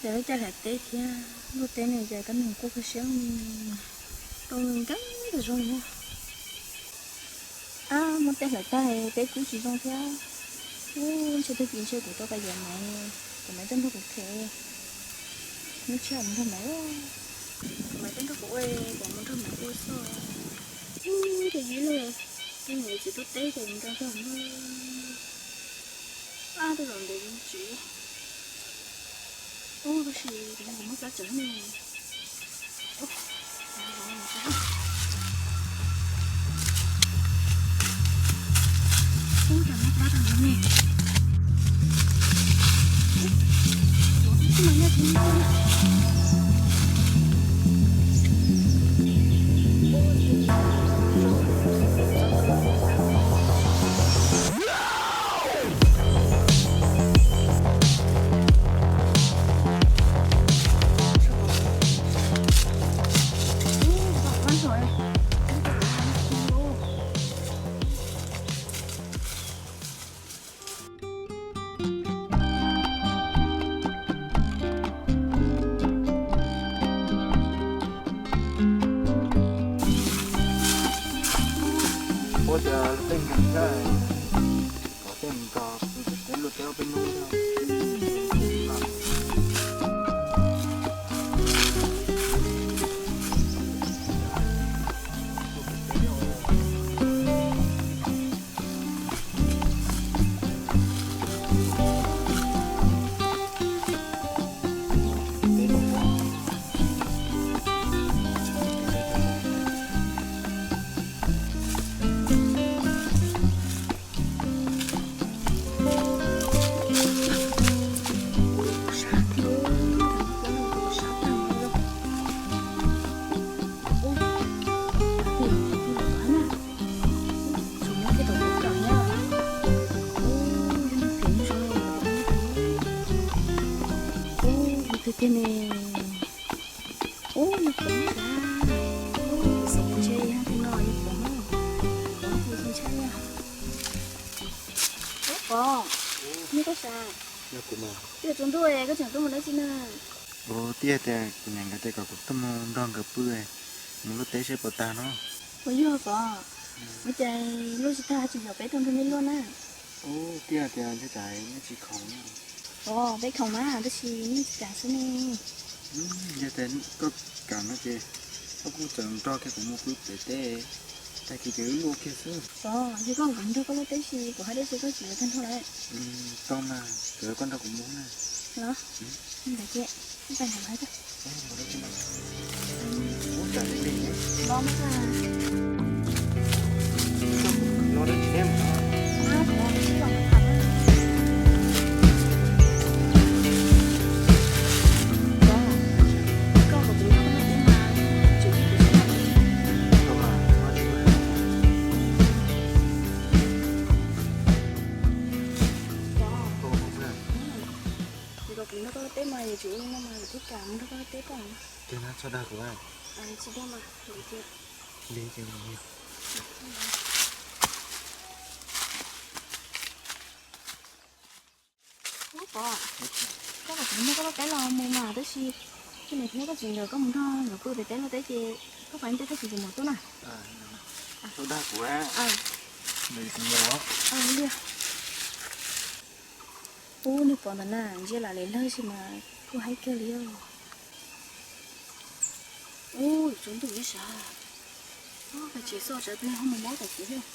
Ces lub caij hlais teb thiab luaj teb ne, ces kab noog quaj kawg siab li, tau nkees tas zog li. Ab, muab teb hlais tag, teb kub tsis zoo thiab. Ub, ntshe tag kis ntshe kuv tau pais yuav maiv, kuv maiv tuaj nrog kuv them. Hnub tshiab mus nrog maiv, kuv maiv tuaj nrog kuv ua, kuv mus nrog maiv ua xwb. Ub, ces ib leeg, ib leeg tsis tuaj teb ces nco nco. Ab, tuaj zaum ntev tsis. Ub, tab sis kuv muab txav tsawv ne. Ub, cov mab plab rau no ne. Ua cas tej nkeeg thiab, kom tej mus nrog peb luaj teb peb hnub. Ub, no pom, kuv xav ntshe yog tus no yog pom, pom tus ntshai yog. Ub, pom, neb koj sav, twb yuav tsaus ntuj koj tseem tuaj mus dab tsi na? Ua tiag tias kuv niam nkawd tias kom kuv tuaj mus nrog nkawd pw, mus luaj teb seb puas tag no. Ua yog pom, ua cas luaj tsis tag tseem kom peb tuaj nrog nej luaj na? Ub, tiag tias ntshe cas nej tsis khoom na. Pom, peb khoom mas tab sis nej tsis kam xwb ne. Yog tias koj kam no ces koj kuj txawm nrog kiag kuv mus pw pem teb, tag kis ces wb luaj kiag xwb. Pom, yog koj kom kuv nrog koj luaj teb sis kuv hais dab tsi koj tsis yuav tag nrho lawm. Tau mas, kuv yuav koj nrog kuv mus na. Los, ntawd ces, ib pliag ntawd hais tias. Ub, cas li li. Los mas. Los dab tsi thiab? Kuv kom kuv nrog koj luaj teb mas yuav tsum li no mas kuv thiaj kam mus nrog koj luaj teb tau. Ces no txhob dag kuv. Tsis dag mas, li ces li. Ub, pom, koj kom kuv nrog koj luaj teb los mus mas tab sis koj niam thiab koj txiv nkawd kom koj mus nrog nkawd pw pem teb luaj teb ces koj pab ntiab koj txiv nkawd mus tuaj na. Txhob dag kuv. Ub, nws pom ntawd na, ntsia lam li lawg sis mas kuj haib kawg li os. Ub, yuav tsaus ntuj li sav. Ub, koj tsis xoj sawv tus ho mus mob tom txiv thiab.